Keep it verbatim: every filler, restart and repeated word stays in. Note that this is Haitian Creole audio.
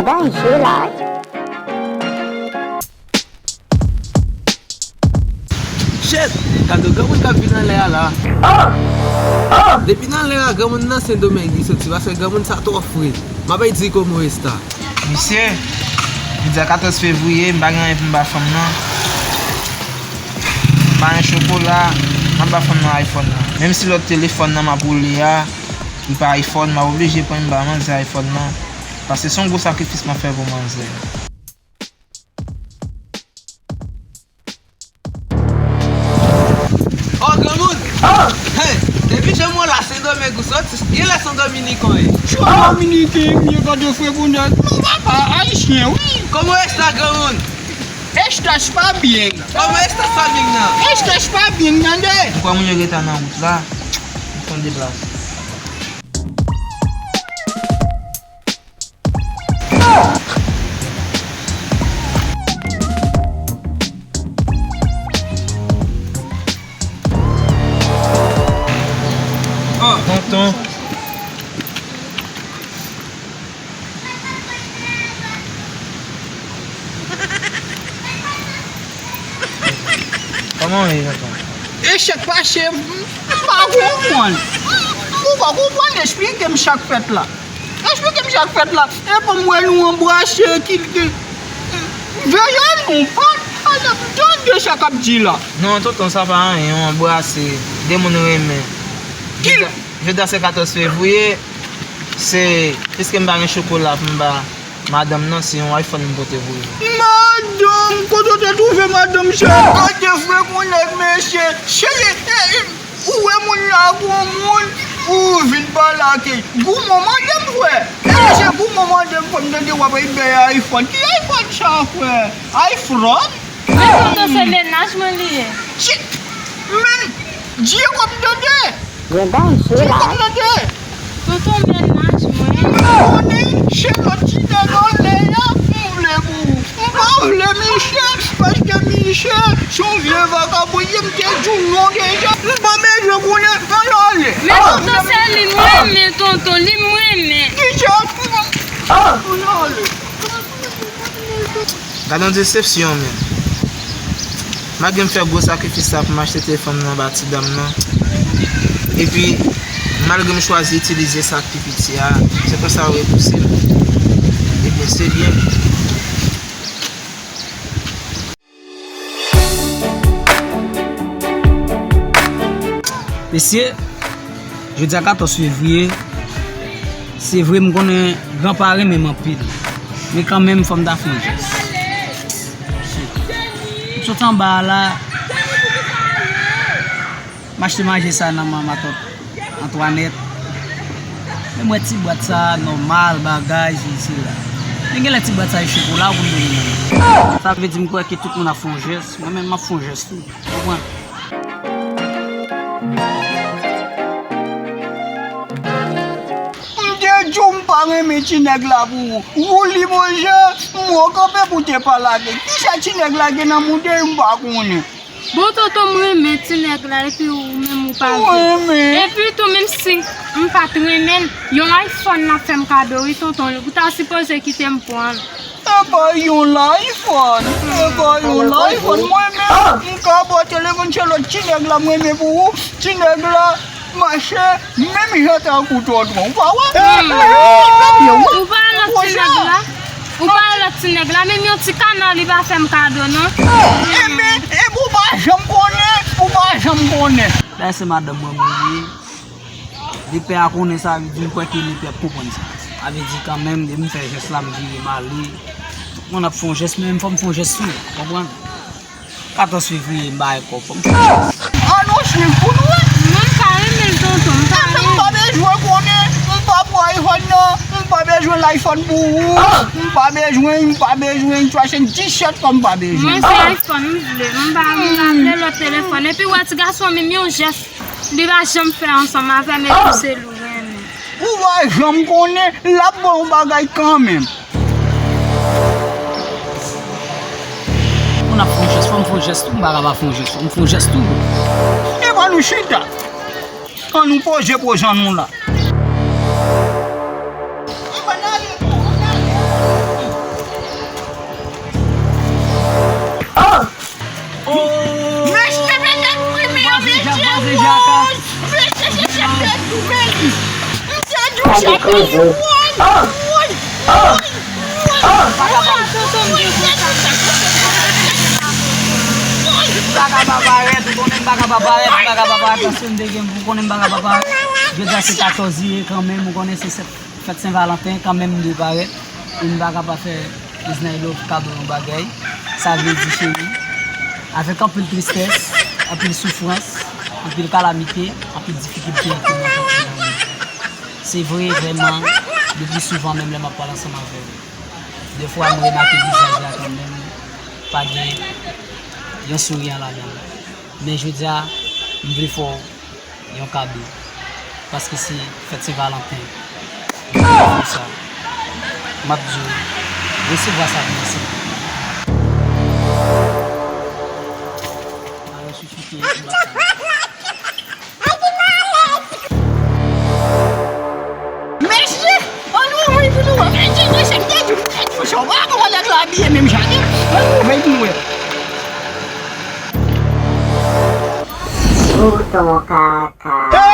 Danje la wi. Shit! Gade granmoun k ap vin anlè a la. Depi nan lè a, granmoun nan Sendomeng li soti, paske granmoun sa twò fre. M ap di como esta. Mesye, jodi a katòz fevriye, m pa gen anyen pou m ba fanm nan. M pa gen chokola, m ap ba fanm nan iPhone nan. Menm si lòt telefòn nan m ap woule a, li pa iPhone, m ap oblije pran m ba manzè iPhone nan. Paske se yon gwo sakrifis m ap fè pou manzè. Oh, granmoun! Hey, depi jan mwen la, Sendomeng ou soti, genlè se yon Dominiken w ye. Se yon Dominiken m ye, gade frè pou nèg. Non, papa, ayisyen, wi. Como esta, granmoun? Estas pa bien. Como esta, família? Estas pa bien, tande? M kwè moun yo gentan nan wout la. M fon deplase. Oh, tonton. Kòman w ye, tonton? Echèk pase, m pa konprann. M pa konprann, eksplike m sa k fèt la. Eksplike m sa k fèt la. Epi m wè nou anbrase, ki, ki, veye nou, pa, pa, tande sa k ap di la. Non, tonton, sa pa anyen, yon anbrase, de moun renmen. Ki? Jodi a se katòz fevriye, se, piske m pa gen chokola pou m ba madanm nan, se yon iPhone m pote pou li. Madanm, kote w te twouve madanm sa? Gade frè pou nèg, mesye, cheri, eh, eh, ou wè moun la gwo moun, ou vin pale ak gouman mande m, frè. E se gouman mande m, frè, m tande w ap bay iPhone. Ki iPhone sa, frè? iPhone? Men tonton, se mennaj mwen li ye. Shit! Men, di yo kòm tande! Gen danje la. Di yo kòm tande! Tonton, mennaj mwen. Konnen, se lòt ti nèg anlè a, m vle pou ou. M pa vle misye, paske misye se yon vye vakabon, m te di w non deja. M pa bezwen konnen, ann ale. Men tonton, se li m renmen, tonton, li m renmen. Kisa? Ann ale. Gade yon desepsyon, men. Malgre m fè gwo sakrifis sa pou m achte telefòn nan ba ti dam nan. Epi, malgre m chwazi itilize sa k pi piti a, se konsa yo repouse m. Ebyen, se byen. Mesye, jodi a katòz fevriye, se vre m konnen granpa renmen m anpil, men kanmenm fò m ta fè yon jès. M sot anba a la, m achte manje sa nan men matant Antoinette. Men m wè ti bwat sa a nòmal, bagay, sesi, sela. Men genlè ti bwat sa a e chokola pou m mete nan men. Sa vle di m kwè ke tout moun ap fè yon jès, mwen menm m ap fè yon jès tou. Konprann? M te di w m pa renmen ti nèg la pou ou. Ou li manje, m wè w kanpe pou te pa lage. Kisa ti nèg la gen nan moude m pa konnen. Bon, tonton, m renmen ti nèg la, epi ou menm ou pa vle. Ou renmen? Epi tou, menm si m pa t renmen l, yon iPhone l ap fè m kado, wi, tonton. Ou ta sipoze kite m pran l. E pa yon iPhone, e pa yon iPhone. Mwen menm, m ka ba w telefòn se lòt ti nèg la, m renmen pou ou. Ti nèg la, mache, menm jan tankou tonton. Ou pa wè? Ou pa wè lòt ti nèg la? Ou pa wè lòt ti nèg la? Menm yon ti kana li pa fè m kado, non. Ebyen, ebyen, ou pa janm konnen, ou pa janm konnen. Dayè se madanm mwen m ye. Lepè a konnen sa, vle di m kwè ke lepè ap konprann sa. Sa vle di kanmenm, depi m fè jès la, m vire m ale. Tout moun ap fè yon jès, men m fò m fè yon jès tou, konprann? Katòz fevriye, m bay kòb, fò m fè yon jès. Ann nou swiv pou nou wè. Mwen m pa renmen l, tonton, m pa renmen. M pa bezwen konnen, m pa pran iPhone nan, m pa bezwen iPhone pou ou, m pa bezwen, m pa bezwen swasanndisèt kòb, m pa bezwen. Mwen se iPhone m vle, m pa, m pa vle lòt telefòn. Epi w wè ti gason menm yon jès. Li pa janm fè ansanm avè m, epi se li w renmen. Ou pa janm konnen, l ap ba w bagay kanmenm. Moun ap fè yon jès, fò m fè yon jès tou, m pa ka pa fè yon jès, fò m fè yon jès tou. Epa nou chita, ann nou poze poz an nou la. Ann ale, ann ale. Te koze. M pa ka pa-, m pa ka pa parèt, ou konnen m pa ka pa parèt, m pa ka pa parèt, paske m te gen, ou konnen m pa ka pa parèt. Jodi a se katòz jiyè kanmenm, ou konnen se sèt fèt Sen Valanten, kanmenm m dwe parèt. E m pa ka pa fè Disney Love kado yon bagay. Sa vle di, cheri, avèk anpil tristès, anpil soufrans, anpil kalamite, anpil difikilte ke mwen kontinye. Se vre, vrèman, le pli souvan, menm lè m ap pale ansanm avè w, defwa m remake vizaj la kanmenm, pa gen yon souri an ladan l. Men jodi a, m vle fè w yon kado, paske se fèt Sen Valanten. M vle fè w sa. M ap di w, resevwa sa pou mwen, silvouplè. Mwen resisite, m ap pale. Mesye, ann ouvri pou nou wè. Mesye, mesye, m te di w, m te di w, se yon bagay, yon nèg la abiye menm jan. Ann ouvri pou nou wè. Mouton kaka.